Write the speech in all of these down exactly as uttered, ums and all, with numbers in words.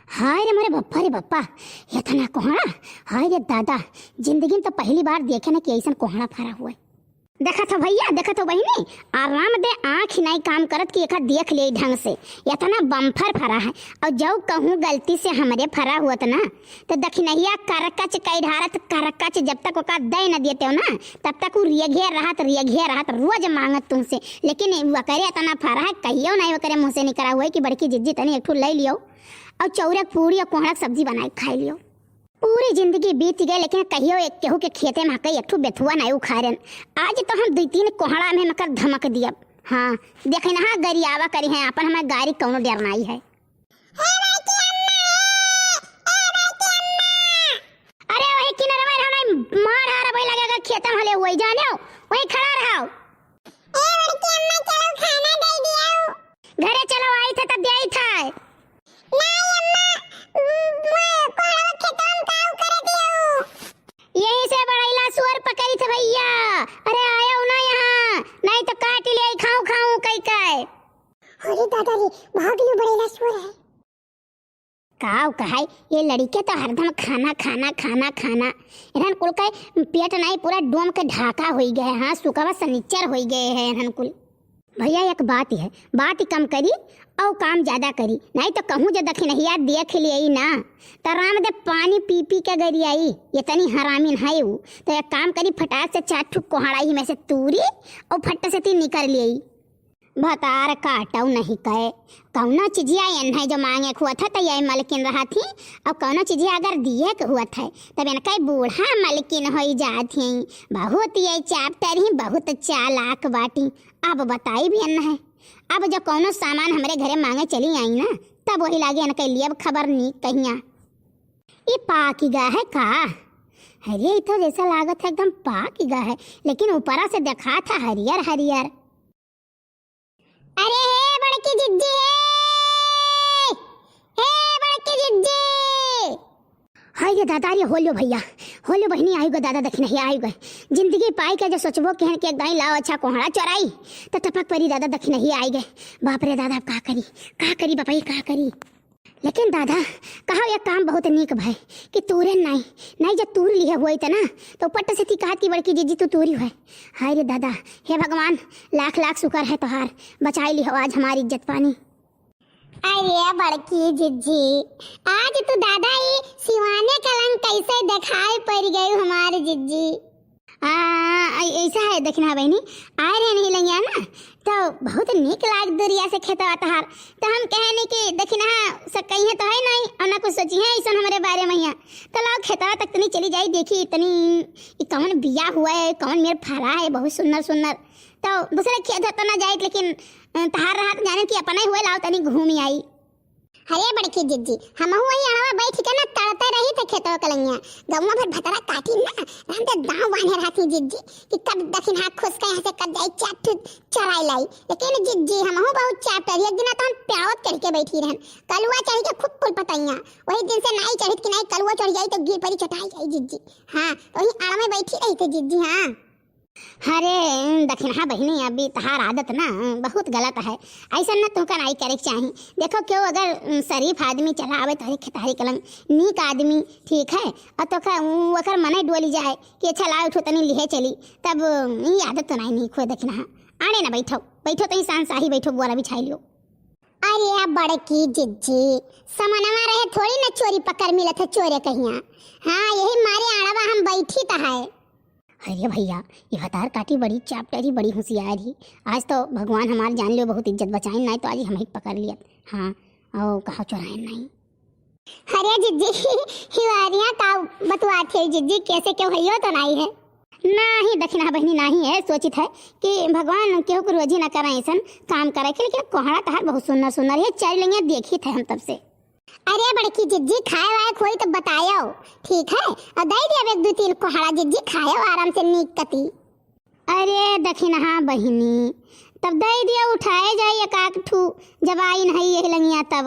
हाय रे मोरे बप्पा रे बप्पा, एतना कोहड़ा, हाय रे दादा, जिंदगी में तो पहली बार देखे ना कि ऐसन कोहड़ा फरा हुआ है। देखत हो भैया, देखत हो बहिनी, आराम दे आँख ही नहीं काम करत कि एका देख ले ढंग से, एतना बम्फर फरा है। और जौ कहूँ गलती से हमरे फरा हुअत ना, तो दखिनहिया करकच कई ढारत, करकच, जब तक ओका दे न देते हो ना, तब तक उ रेघे रहत, रेघे रहत, रोज मांगत तुमसे। लेकिन वकरे एतना फरा है, कहियो नहीं वकरे मुँह से निकरा हुआ है कि बड़की जिज्जी तनी एक ठो ले लियो और चौरक पूड़ी और कोहड़ा के सब्जी बनाए खाई लियो। पूरी जिंदगी बीत गए, लेकिन कहियो एक केहू के खेते में आके एक ठो बेथुआ नहीं उखाड़न। आज तो हम दुई तीन कोहड़ा में मकर धमक दियब। हाँ, देखे ना, हाँ, गरियावा करी है अपन, हमारे गारी कौनो डर नहीं है। ए बड़की अम्मा, ए, ए बड़की अम्मा। अरे वही किनरवा रहो नहीं, मार हार भाई लगेगा खेतम हले हुई जाने, वही खड़ा रहो। ए बड़की अम्मा, चलो खाना दे दियो। घरे चलो, आई थे तब दे आई था। नहीं अम्मा, म-, म-, कोहड़ा खेतवा में काऊ करे दियो। यहीं से बड़ैला सुअर पकड़ी थे भैया। अरे आयो ना यहाँ, नहीं तो काट ले खाऊं खाऊं कई कई। अरे दादा रे, भाग लियो, बड़ैला सुअर है। काऊ कहाई, ये लड़के तो हरदम खाना, खाना, खाना, खाना। इन्हन कुल का पेट नहीं, पूरा डोम के ढाका होई गए। हाँ, सुकवा सनिचर होई गए है इन्हन कुल। भैया, एक बात है, बात कम करी और काम ज्यादा करी, नहीं तो कहूँ जो दखिनहिया देख लियई ना, तो राम दे पानी पी पी के गरियाई। इतनी हरामिन है उ। तो एक काम करी, फटाक से चार ठो कोहड़ा ही में से तूरी और फट से ती निकर लियई। भतार काटौ नहीं कहे, कौनो चीजिया एन्है जो मांगे के हुआ था, तो ये मलकिन रहा थी, और कौनो चीजिया अगर दिए के हुआ था, तब इनका बूढ़ा मलकिन होई जात ही। बहुत ये chapter ही, बहुत चालाक बाटी। अब बताई भी एन्है, अब जो कौनो सामान हमरे घरे मांगे चली आई ना, तब वही लागे इनके लिए अब खबर नी कहिया। ये पाकी गा है का? अरे, ये तो जैसा लागत है एकदम पाकी गा है, लेकिन ऊपरा से देखा था हरियर हरियर। अरे हे बड़की जिज्जी, हे, हे बड़की जिज्जी। हाय रे दादा, अरे होल्यो भैया, होल्यो बहिनी, आइगो दादा दखिनहिया आइगो। जिंदगी पाई के जो सोचबो केहन के एक दाई लाओ अच्छा कोहड़ा चोराई, तो टपक परी दादा दखिनहिया आइगे। बाप रे दादा, अब का करी, का करी बापा, ये का करी? लेकिन दादा, कहा एक काम बहुत नीक भय कि तूरे नाई, नाई जब तूर लिहे हुई त ना, तो पट से थी कहत कि बड़की जिज्जी तू तूरी हुए। हाय रे दादा, हे भगवान, लाख लाख शुक्र है तोहार, बचाई लिहो आज हमारी इज्जत पानी। अरे बड़की जिज्जी, आज तू दादा ई सिवाने कलंक कैसे दिखाई पड़ गई हमारी जिज्जी। आ, ऐ-, ऐसा है, दखिनहा बहिनी, आए रहे नहीं लंगिया ना, तो बहुत नीक लाग दुरिया से खेतवा तहार। तो हम कहे नहीं कि दखिनहा से कहीं तो है नहीं, और ना कुछ सोची है ऐसा हमारे बारे में यहाँ। तो लाओ खेतवा तक तनी चली जाई, देखी तनी ई कौन बिया हुआ है, कौन मेर फरा है, बहुत सुंदर सुंदर। तो दूसरे खेत तो ना जाए, लेकिन, अ, तहार रहा तो जाने कि अपना ही हुए, लाओ तनी घूमी आई। अरे बड़की जिज्जी, हमहू वही अड़वा बैठ के ना तड़ते रही थे खेतवा के लंगिया। गौवा भर भतरा काटी ना, हम तो दाव बांधे रहती जिज्जी कि कब दखिनहा खुश के यहाँ से कब जाई चाट चराई लाई। लेकिन जिज्जी, हमहू बहुत चाट रही, एक दिन तो हम प्यावत चढ़ के बैठी रहन, कलुआ चढ़ के खूब कुल पतैया। वही दिन से नाई चढ़ित कि नाई कलुआ चढ़ जाई तो गिर परी चटाई जाई जिज्जी। हाँ, तो वही अड़वे बैठी रही थे जिज्जी। हाँ। अरे, दखिनहा बहिनी, अभी तहार आदत ना बहुत गलत है। ऐसा ना तुमका नाई करे के चाही। देखो, क्यों अगर, उम, शरीफ आदमी चला आवे तोहरे खेतहरी कलम, नीक आदमी, ठीक है, और तो का, उ, ओकर मने डोली जाए कि अच्छा लाओ उठो तनी लिहे चली, तब, उम, ई आदत तो नाई नीक हुए दखिनहा। आने ना बैठो, बैठो तो ई शांत साही बैठो, बोरा बिछाई लियो। अरे बड़की जिज्जी, समनवा रहे थोड़ी ना चोरी पकड़ मिलत है चोरे कहिया। हाँ, यही मारे आड़वा हम बैठी त है। अरे भैया, ये भतार काटी बड़ी चापटरी, बड़ी होशियार ही। आज तो भगवान हमार जान लियो, बहुत इज्जत बचाइन, नाई तो आज हम ही पकड़ लियत। हाँ, और कहा चोराइन नाई। अरे जिज्जी, हिवारिया का बतुआ थे जिज्जी, कैसे क्यों हइयो तो नाई है? नाही दखिनहा बहिनी, नाही है, सोचित है कि भगवान केहू को रोजी ना करे ऐसन काम करे के, लेकिन कोहड़ा तहार बहुत सुंदर सुंदर है, चार लंगिया देखी थे हम तब से। अरे बड़की जिज्जी, खाए वाए कोई तो बतायो, ठीक है, और दे दिया एक दो तीन कोहड़ा जिज्जी, खायो आराम से नीक कती। अरे दखिनहा बहिनी, तब दे दिया, उठाए जाई एक आक ठू, जब आई नहीं यही लंगिया तब।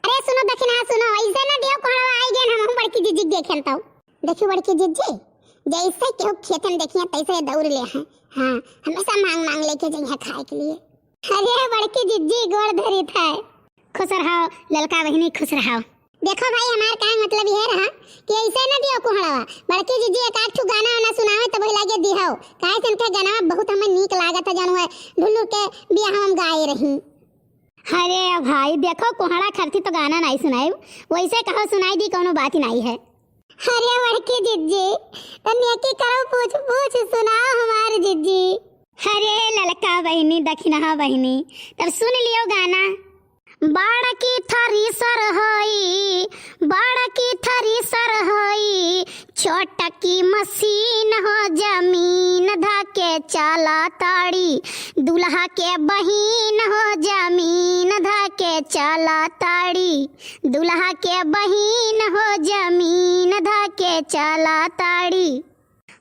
अरे सुनो दखिनहा, सुनो, ऐसे ना दियो कोहड़ा आई गए, हम, हम बड़की जिज्जी देखे तो। देखियो बड़की जिज्जी, जैसे केहू खेतन देखिया तैसे दौड़ ले हैं। हाँ, हमेशा मांग मांग लेके जइहे खाए के लिए। अरे बड़की जिज्जी गोड़ धरी थे। खुश रहो ललका बहिनी, खुश रहो। देखो भाई, हमार कहे मतलब यह रहा कि ऐसे न दियो कुहड़वा, बड़की जिज्जी एक आध ठू गाना वाना सुनावे तो वही लागे दिहो, काहे से इनके गाना बहुत हमें नीक लागत है, जानू है ढुल्लू के बियाह हम गाए रही। अरे भाई देखो, कुहड़ा खरती तो गाना नहीं सुनाए, वैसे कहो सुनाई दी, कोनो बात ही नहीं है। अरे बड़की जिज्जी, तो नेकी करो, पूछ पूछ सुनाओ हमार जिज्जी। अरे ललका बहिनी, दखिनहा बहिनी, तब सुन लियो गाना। बड़की थ्रेसर होई, बड़की थ्रेसर होई, छोटकी मशीन हो जमीन धके चला ताड़ी। दुल्हा के बहिन हो जमीन धके चला ताड़ी, दुल्हा के बहिन हो जमीन धके चला ताड़ी।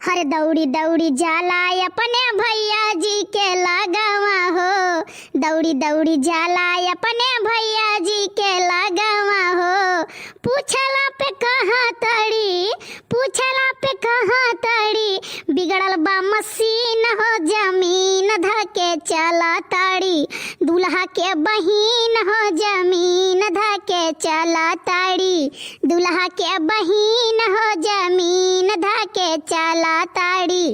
हर दौड़ी दौड़ी जाला अपने भैया जी के लगावा हो, दौड़ी दौड़ी जाला अपने भैया जी के लगावा हो। पूछला पे कहा तड़ी, पूछला पे कहा तड़ी, बिगड़ल बा मशीन हो जमीन धके चला ताड़ी। दुल्हा के बहिन हो जमीन धके चला ताड़ी, दुल्हा के बहिन हो जमीन धके चला ताड़ी।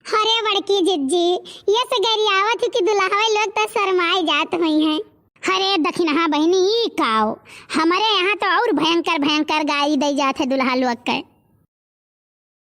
अरे बड़की जिज्जी, ये से गरियावत हो कि दुल्हवे लोग तो शर्माए जात हुई हैं। अरे दखिनहा बहिनी, ई काओ, हमारे यहाँ तो और भयंकर भयंकर गारी दई जात है दुल्हा लोग के।